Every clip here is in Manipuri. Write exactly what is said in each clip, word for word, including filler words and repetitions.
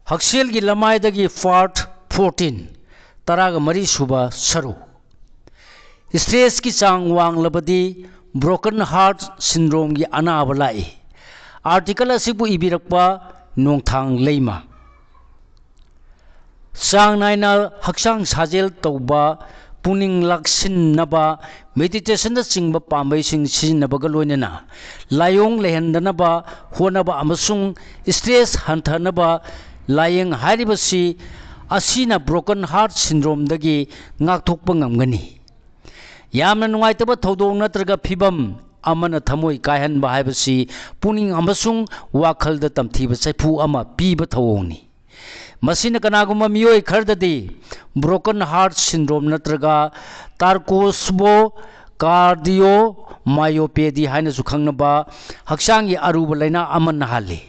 ꯍꯛꯁꯦꯜꯒꯤ ꯂꯃꯥꯏꯗꯒꯤ part fourteen, ꯇꯔꯥꯒ ꯃꯔꯤ ꯁꯨꯕ ꯁꯔꯨꯛ꯫ Stressꯀꯤ ꯆꯥꯡ ꯋꯥꯡꯂꯕꯗꯤ broken heart syndromeꯒꯤ ꯑꯅꯥꯕ ꯂꯥꯛꯏ꯫ Article ꯑꯁꯤꯕꯨ ꯏꯕꯤꯔꯛꯄ ꯅꯣꯡꯊꯥꯡ ꯂꯩꯃ꯫ ꯆꯥꯡ ꯅꯥꯏꯅ ꯍꯛꯆꯥꯡ ꯁꯥꯖꯦꯜ ꯇꯧꯕ, ꯄꯨꯛꯅꯤꯡ ꯂꯥꯛꯁꯤꯟꯅꯕ, meditationꯅꯆꯤꯡꯕ ꯄꯥꯝꯕꯩꯁꯤꯡ ꯁꯤꯖꯤꯟꯅꯕꯒ ꯂꯣꯏꯅꯅ ꯂꯥꯏꯑꯣꯡ ꯂꯩꯍꯟꯗꯅꯕ ꯍꯣꯠꯅꯕ ꯑꯃꯁꯨꯡ stress ꯍꯟꯊꯅꯕ ꯂꯥꯏꯌꯦꯡ ꯍꯥꯏꯔꯤꯕꯁꯤ ꯑꯁꯤꯅ broken heart syndromeꯗꯒꯤ ꯉꯥꯛꯊꯣꯛꯄ ꯉꯝꯒꯅꯤ꯫ ꯌꯥꯝꯅ ꯅꯨꯡꯉꯥꯏꯇꯕ ꯊꯧꯗꯣꯛ ꯅꯠꯇ꯭ꯔꯒ ꯐꯤꯚꯝ ꯑꯃꯅ ꯊꯃꯣꯏ ꯀꯥꯏꯍꯟꯕ ꯍꯥꯏꯕꯁꯤ ꯄꯨꯛꯅꯤꯡ ꯑꯃꯁꯨꯡ ꯋꯥꯈꯜꯗ ꯇꯝꯊꯤꯕ ꯆꯩꯐꯨ ꯑꯃ ꯄꯤꯕ ꯊꯧꯑꯣꯡꯅꯤ꯫ ꯃꯁꯤꯅ ꯀꯅꯥꯒꯨꯝꯕ ꯃꯤꯑꯣꯏ ꯈꯔꯗꯗꯤ broken heart syndrome ꯅꯠꯇ꯭ꯔꯒ Takotsubo cardiomyopathy ꯍꯥꯏꯅꯁꯨ ꯈꯪꯅꯕ ꯍꯛꯆꯥꯡꯒꯤ ꯑꯔꯨꯕ ꯂꯥꯏꯅꯥ ꯑꯃ ꯅꯥꯍꯜꯂꯤ꯫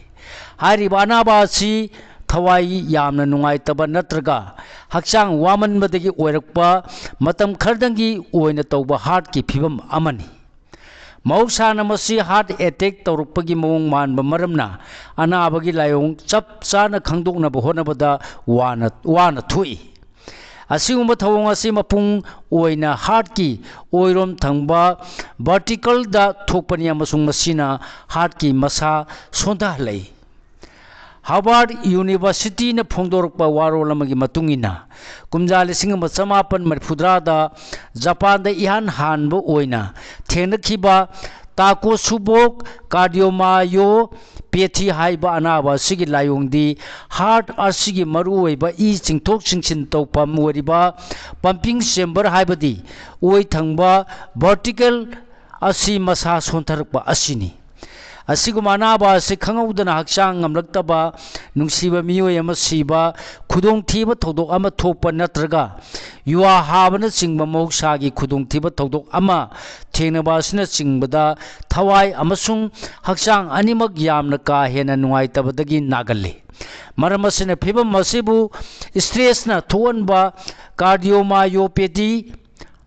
ꯍꯥꯏꯔꯤꯕ ꯑꯅꯥꯕ ꯑꯁꯤ ꯊꯋꯥꯏ ꯌꯥꯝꯅ ꯅꯨꯡꯉꯥꯏꯇꯕ ꯅꯠꯇ꯭ꯔꯒ ꯍꯛꯆꯥꯡ ꯋꯥꯃꯟꯕꯗꯒꯤ ꯑꯣꯏꯔꯛꯄ ꯃꯇꯝ ꯈꯔꯗꯪꯒꯤ ꯑꯣꯏꯅ ꯇꯧꯕ heartꯀꯤ ꯐꯤꯚꯝ ꯑꯃꯅꯤ꯫ ꯃꯍꯧꯁꯥꯅ ꯃꯁꯤ heart attack ꯇꯧꯔꯛꯄꯒꯤ ꯃꯑꯣꯡ ꯃꯥꯟꯕ ꯃꯔꯝꯅ ꯑꯅꯥꯕꯒꯤ ꯂꯥꯏꯑꯣꯡ ꯆꯞ ꯆꯥꯅ ꯈꯪꯗꯣꯛꯅꯕ ꯍꯣꯠꯅꯕꯗ ꯋꯥꯅ, ꯋꯥꯅ ꯊꯣꯛꯏ꯫ ꯑꯁꯤꯒꯨꯝꯕ ꯊꯧꯑꯣꯡ ꯑꯁꯤ ꯃꯄꯨꯡ ꯑꯣꯏꯅ heartꯀꯤ ꯑꯣꯏꯔꯣꯝ ꯊꯪꯕ ventricleꯗ ꯊꯣꯛꯄꯅꯤ ꯑꯃꯁꯨꯡ ꯃꯁꯤꯅ heartꯀꯤ ꯃꯁꯥ ꯁꯣꯟꯊꯍꯜꯂꯛꯏ꯫ Harvard Universityꯅ ꯐꯣꯡꯗꯣꯔꯛꯄ ꯋꯥꯔꯣꯜ ꯑꯃꯒꯤ ꯃꯇꯨꯡ ꯏꯟꯅ, ꯀꯨꯝꯖꯥ ꯂꯤꯁꯤꯡ ꯑꯃ ꯆꯃꯥꯄꯟ ꯃꯔꯤꯐꯨꯇꯔꯥꯗ ꯖꯄꯥꯟꯗ ꯏꯍꯥꯟ ꯍꯥꯟꯕ ꯑꯣꯏꯅ ꯊꯦꯡꯅꯈꯤꯕ Takotsubo cardiomyopathy ꯍꯥꯏꯕ ꯑꯅꯥꯕ ꯑꯁꯤꯒꯤ ꯂꯥꯏꯑꯣꯡꯗꯤ heart ꯑꯁꯤꯒꯤ ꯃꯔꯨꯑꯣꯏꯕ ꯏ ꯆꯤꯡꯊꯣꯛ ꯆꯤꯡꯁꯤꯟ ꯇꯧꯐꯝ ꯑꯣꯏꯔꯤꯕ pumping chamber ꯍꯥꯏꯕꯗꯤ ꯑꯣꯏ ꯊꯪꯕ ventricle ꯑꯁꯤ ꯃꯁꯥ ꯁꯣꯟꯊꯔꯛꯄ ꯑꯁꯤꯅꯤ꯫ ꯑꯁꯤꯒꯨꯝꯕ ꯑꯅꯥꯕ ꯑꯁꯤ ꯈꯪꯍꯧꯗꯅ ꯍꯛꯆꯥꯡ ꯉꯝꯂꯛꯇꯕ, ꯅꯨꯡꯁꯤꯕ ꯃꯤꯑꯣꯏ ꯑꯃ ꯁꯤꯕ, ꯈꯨꯗꯣꯡꯊꯤꯕ ꯊꯧꯗꯣꯛ ꯑꯃ ꯊꯣꯛꯄ ꯅꯠꯇ꯭ꯔꯒ ꯌꯨꯍꯥ ꯍꯥꯕꯅꯆꯤꯡꯕ ꯃꯍꯧꯁꯥꯒꯤ ꯈꯨꯗꯣꯡꯊꯤꯕ ꯊꯧꯗꯣꯛ ꯑꯃ ꯊꯦꯡꯅꯕ ꯑꯁꯤꯅꯆꯤꯡꯕꯗ ꯊꯋꯥꯏ ꯑꯃꯁꯨꯡ ꯍꯛꯆꯥꯡ ꯑꯅꯤꯃꯛ ꯌꯥꯝꯅ ꯀꯥ ꯍꯦꯟꯅ ꯅꯨꯡꯉꯥꯏꯇꯕꯗꯒꯤ ꯅꯥꯒꯜꯂꯤ꯫ ꯃꯔꯝ ꯑꯁꯤꯅ ꯐꯤꯚꯝ ꯑꯁꯤꯕꯨ stressꯅ ꯊꯣꯛꯍꯟꯕ cardiomyopathy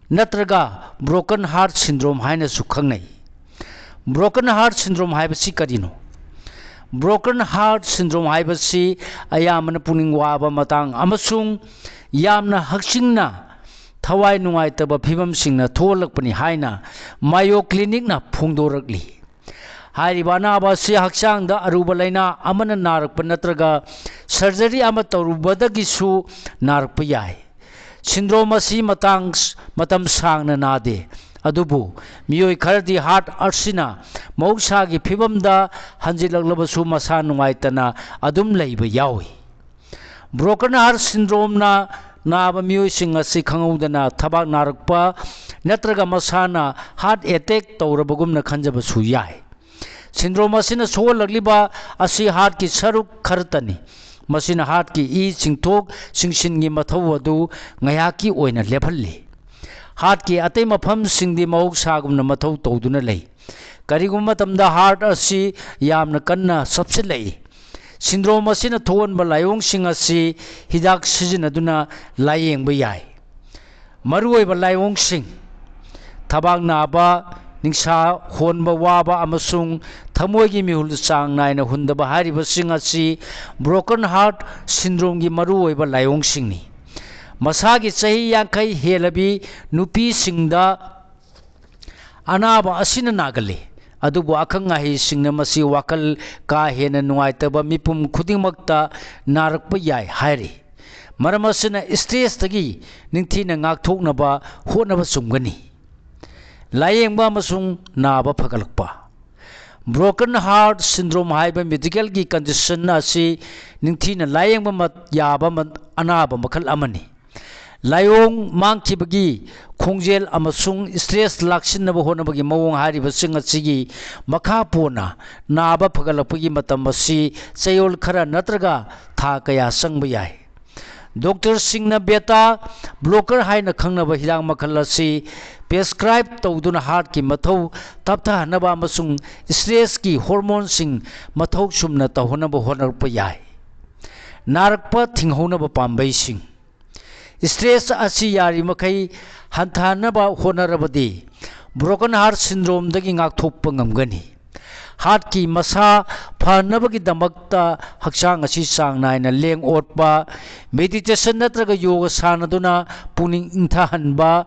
ꯅꯠꯇ꯭ꯔꯒ broken heart syndrome ꯍꯥꯏꯅꯁꯨ ꯈꯪꯅꯩ꯫ Broken heart syndrome ꯍꯥꯏꯕꯁꯤ ꯀꯔꯤꯅꯣ? Broken heart syndrome ꯍꯥꯏꯕꯁꯤ ꯑꯌꯥꯝꯕꯅ ꯄꯨꯛꯅꯤꯡ ꯋꯥꯕ ꯃꯇꯥꯡ ꯑꯃꯁꯨꯡ ꯌꯥꯝꯅ ꯍꯛꯆꯤꯟꯅ ꯊꯋꯥꯏ ꯅꯨꯡꯉꯥꯏꯇꯕ ꯐꯤꯕꯝꯁꯤꯡꯅ ꯊꯣꯛꯍꯜꯂꯛꯄꯅꯤ ꯍꯥꯏꯅ Mayo Clinicꯅ ꯐꯣꯡꯗꯣꯔꯛꯂꯤ꯫ ꯍꯥꯏꯔꯤꯕ ꯑꯅꯥꯕ ꯑꯁꯤ ꯍꯛꯆꯥꯡꯗ ꯑꯔꯨꯕ ꯂꯥꯏꯅꯥ ꯑꯃꯅ ꯅꯥꯔꯛꯄ ꯅꯠꯇ꯭ꯔꯒ surgery ꯑꯃ ꯇꯧꯔꯨꯕꯗꯒꯤꯁꯨ ꯅꯥꯔꯛꯄ ꯌꯥꯏ꯫ Syndrome ꯑꯁꯤ ꯃꯇꯥꯡ, ꯃꯇꯝ ꯁꯥꯡꯅ ꯅꯥꯗꯦ, ꯑꯗꯨꯕꯨ ꯃꯤꯑꯣꯏ ꯈꯔꯗꯤ heart ꯑꯁꯤꯅ ꯃꯍꯧꯁꯥꯒꯤ ꯐꯤꯕꯝꯗ ꯍꯟꯖꯤꯜꯂꯛꯂꯕꯁꯨ ꯃꯁꯥ ꯅꯨꯡꯉꯥꯏꯇꯅ ꯑꯗꯨꯝ ꯂꯩꯕ ꯌꯥꯎꯏ꯫ Broken heart syndromeꯅ ꯅꯥꯕ ꯃꯤꯑꯣꯏꯁꯤꯡ ꯑꯁꯤ ꯈꯪꯍꯧꯗꯅ ꯊꯕꯥꯛ ꯅꯥꯔꯛꯄ ꯅꯠꯇ꯭ꯔꯒ ꯃꯁꯥꯅ heart attack ꯇꯧꯔꯕꯒꯨꯝꯅ ꯈꯟꯖꯕꯁꯨ ꯌꯥꯏ꯫ Syndrome ꯑꯁꯤꯅ ꯁꯣꯛꯍꯜꯂꯛꯂꯤꯕ ꯑꯁꯤ heartꯀꯤ ꯁꯔꯨꯛ ꯈꯔꯇꯅꯤ꯫ ꯃꯁꯤꯅ heartꯀꯤ ꯏ ꯆꯤꯡꯊꯣꯛ ꯆꯤꯡꯁꯤꯟꯒꯤ ꯃꯊꯧ ꯑꯗꯨ ꯉꯥꯏꯍꯥꯛꯀꯤ ꯑꯣꯏꯅ ꯂꯦꯞꯍꯜꯂꯤ꯫ Heartꯀꯤ ꯑꯇꯩ ꯃꯐꯝꯁꯤꯡꯗꯤ ꯃꯍꯧꯁꯥꯒꯨꯝꯅ ꯃꯊꯧ ꯇꯧꯗꯨꯅ ꯂꯩ꯫ ꯀꯔꯤꯒꯨꯝꯕ ꯃꯇꯝꯗ heart ꯑꯁꯤ ꯌꯥꯝꯅ ꯀꯟꯅ ꯁꯣꯛꯆꯤꯜꯂꯛꯏ꯫ Syndrome ꯑꯁꯤꯅ ꯊꯣꯛꯍꯟꯕ ꯂꯥꯏꯑꯣꯡꯁꯤꯡ ꯑꯁꯤ ꯍꯤꯗꯥꯛ ꯁꯤꯖꯤꯟꯅꯗꯨꯅ ꯂꯥꯏꯌꯦꯡꯕ ꯌꯥꯏ꯫ ꯃꯔꯨꯑꯣꯏꯕ ꯂꯥꯏꯑꯣꯡꯁꯤꯡ: ꯊꯕꯥꯛ ꯅꯥꯕ, ꯅꯤꯡꯁꯥ ꯍꯣꯟꯕ ꯋꯥꯕ ꯑꯃꯁꯨꯡ ꯊꯃꯣꯏꯒꯤ ꯃꯤꯍꯨꯜ ꯆꯥꯡ ꯅꯥꯏꯅ ꯍꯨꯟꯗꯕ ꯍꯥꯏꯔꯤꯕꯁꯤꯡ ꯑꯁꯤ broken heart syndromeꯒꯤ ꯃꯔꯨꯑꯣꯏꯕ ꯂꯥꯏꯑꯣꯡꯁꯤꯡꯅꯤ꯫ ꯃꯁꯥꯒꯤ ꯆꯍꯤ ꯌꯥꯡꯈꯩ ꯍꯦꯜꯂꯕꯤ ꯅꯨꯄꯤꯁꯤꯡꯗ ꯑꯅꯥꯕ ꯑꯁꯤꯅ ꯅꯥꯒꯜꯂꯤ, ꯑꯗꯨꯕꯨ ꯑꯈꯪ ꯑꯍꯩꯁꯤꯡꯅ ꯃꯁꯤ ꯋꯥꯈꯜ ꯀꯥ ꯍꯦꯟꯅ ꯅꯨꯡꯉꯥꯏꯇꯕ ꯃꯤꯄꯨꯝ ꯈꯨꯗꯤꯡꯃꯛꯇ ꯅꯥꯔꯛꯄ ꯌꯥꯏ ꯍꯥꯏꯔꯤ꯫ ꯃꯔꯝ ꯑꯁꯤꯅ stressꯇꯒꯤ ꯅꯤꯡꯊꯤꯅ ꯉꯥꯛꯊꯣꯛꯅꯕ ꯍꯣꯠꯅꯕ ꯆꯨꯝꯒꯅꯤ꯫ ꯂꯥꯌꯦꯡꯕ ꯑꯃꯁꯨꯡ ꯅꯥꯕ ꯐꯒꯠꯂꯛꯄ: Broken heart syndrome ꯍꯥꯏꯕ medicalꯒꯤ condition ꯑꯁꯤ ꯅꯤꯡꯊꯤꯅ ꯂꯥꯌꯦꯡꯕ ꯃ-, ꯌꯥꯕ ꯃ-, ꯑꯅꯥꯕ ꯃꯈꯜ ꯑꯃꯅꯤ꯫ ꯂꯥꯏꯑꯣꯡ ꯃꯥꯡꯈꯤꯕꯒꯤ ꯈꯣꯡꯖꯦꯜ ꯑꯃꯁꯨꯡ stress ꯂꯥꯛꯁꯤꯟꯅꯕ ꯍꯣꯠꯅꯕꯒꯤ ꯃꯑꯣꯡ ꯍꯥꯏꯔꯤꯕꯁꯤꯡ ꯑꯁꯤꯒꯤ ꯃꯈꯥ ꯄꯣꯟꯅ ꯅꯥꯕ ꯐꯒꯠꯂꯛꯄꯒꯤ ꯃꯇꯝ ꯑꯁꯤ ꯆꯌꯣꯜ ꯈꯔ ꯅꯠꯇ꯭ꯔꯒ ꯊꯥ ꯀꯌꯥ ꯆꯪꯕ ꯌꯥꯏ꯫ Doctorꯁꯤꯡꯅ beta blocker ꯍꯥꯏꯅ ꯈꯪꯅꯕ ꯍꯤꯗꯥꯛ ꯃꯈꯜ ꯑꯁꯤ prescribe ꯇꯧꯗꯨꯅ heartꯀꯤ ꯃꯊꯧ ꯇꯞꯊꯍꯟꯅꯕ ꯑꯃꯁꯨꯡ stressꯀꯤ hormoneꯁꯤꯡ ꯃꯊꯧ ꯆꯨꯝꯅ ꯇꯧꯍꯟꯅꯕ ꯍꯣꯠꯅꯔꯛꯄ ꯌꯥꯏ꯫ ꯅꯥꯔꯛꯄ ꯊꯤꯡꯍꯧꯅꯕ ꯄꯥꯝꯕꯩꯁꯤꯡ: Stress ꯑꯁꯤ ꯌꯥꯔꯤꯃꯈꯩ ꯍꯟꯊꯍꯟꯅꯕ ꯍꯣꯠꯅꯔꯕꯗꯤ broken heart syndromeꯗꯒꯤ ꯉꯥꯛꯊꯣꯛꯄ ꯉꯝꯒꯅꯤ꯫ ꯍꯥꯔꯠꯀꯤ ꯃꯁꯥ ꯐꯅꯕꯒꯤꯗꯃꯛꯇ ꯍꯛꯆꯥꯡ ꯑꯁꯤ ꯆꯥꯡ ꯅꯥꯏꯅ ꯂꯦꯡ ꯑꯣꯠꯄ, ꯃꯦꯗꯤꯇꯦꯁꯟ ꯅꯠꯇ꯭ꯔꯒ ꯌꯣꯒ ꯁꯥꯟꯅꯗꯨꯅ ꯄꯨꯛꯅꯤꯡ ꯏꯪꯊꯍꯟꯕ,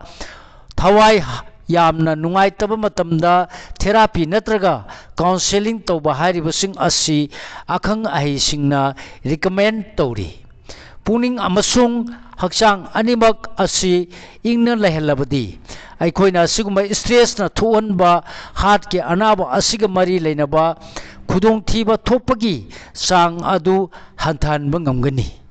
ꯊꯋꯥꯏ ꯌꯥꯝꯅ ꯅꯨꯡꯉꯥꯏꯇꯕ ꯃꯇꯝꯗ ꯊꯦꯔꯥꯄꯤ ꯅꯠꯇ꯭ꯔꯒ ꯀꯥꯎꯟꯁꯦꯂꯤꯡ ꯇꯧꯕ ꯍꯥꯏꯔꯤꯕꯁꯤꯡ ꯑꯁꯤ ꯑꯈꯪ ꯑꯍꯩꯁꯤꯡꯅ ꯔꯤꯀꯃꯦꯟ ꯇꯧꯔꯤ꯫ ꯄꯨꯛꯅꯤꯡ ꯑꯃꯁꯨꯡ ꯍꯛꯆꯥꯡ ꯑꯅꯤꯃꯛ ꯑꯁꯤ ꯏꯪꯅ ꯂꯩꯍꯜꯂꯕꯗꯤ, ꯑꯩꯈꯣꯏꯅ ꯑꯁꯤꯒꯨꯝꯕ ꯁ꯭ꯇ꯭ꯔꯦꯁꯅ ꯊꯣꯛꯍꯟꯕ ꯍꯥꯔꯠꯀꯤ ꯑꯅꯥꯕ ꯑꯁꯤꯒ ꯃꯔꯤ ꯂꯩꯅꯕ ꯈꯨꯗꯣꯡꯊꯤꯕ ꯊꯣꯛꯄꯒꯤ ꯆꯥꯡ ꯑꯗꯨ ꯍꯟꯊꯍꯟꯕ ꯉꯝꯒꯅꯤ꯫